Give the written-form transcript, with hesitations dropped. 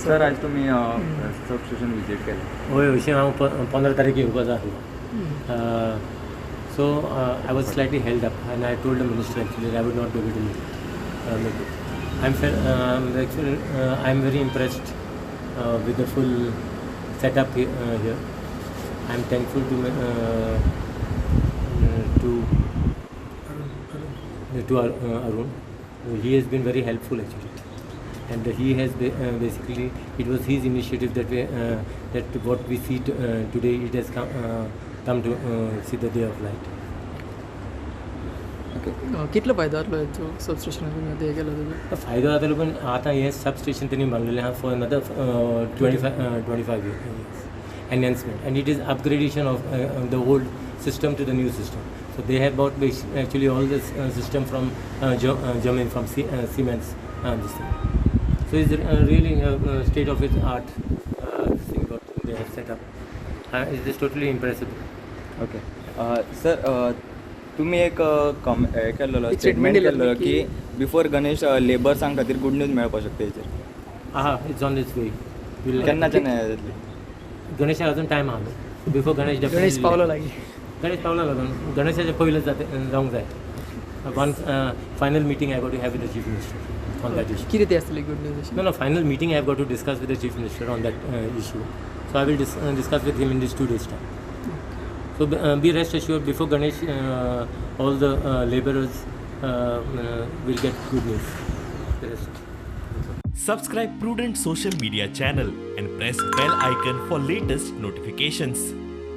Sir, आज तुमी substation visit केलें. हय, हरशीं हांव 15 तारीख येवपाचो आसलो. So I was slightly held up and I told the minister actually I would not be able to make it. I am actually I am very impressed with the full setup here. I am thankful to Arun. He has been very helpful actually, and he has basically it was his initiative that we that what we see today, it has come to see the day of light. Okay, कितलो फायदो जातलो हेचो सबस्टेशनाक तुमी आतां हें केला तेजो? फायदो जातलो, पण आतां हें सबस्टेशन तेणी बांदलेलें आहा for another 25 years enhancement, and it is upgradation of the old system to the new system. So they have bought actually all this system from Germany, from Siemens, this thing. So it's really state of its art this thing what they have set up. It is totally impressive. Okay sir, तुमी एक com हे केल्लो, एक statement statement केल्लो दिलेलो की before Ganesh लेबर्सां खातीर good news मेळपाक शकता हेचेर. Aha, it's on its way. केन्नाच्यान येतली? गणेशाक अजून टायम आहा. बिफोर गणेश. गणेश पावलो लागीं. गणेश पावला लागून गणेशाच्या पयलीं जाते जावंक जाय. One final meeting I got to have with the chief minister on that issue. कितें ती आसतली गुड न्यूज अशी? No, final meeting I have got to discuss with the chief minister on that issue. So I will discuss with him in this 2 days time. So be rest assured, before Ganesh, all the laborers will get good news. The rest. Subscribe Prudent Social Media channel and press bell icon for latest notifications.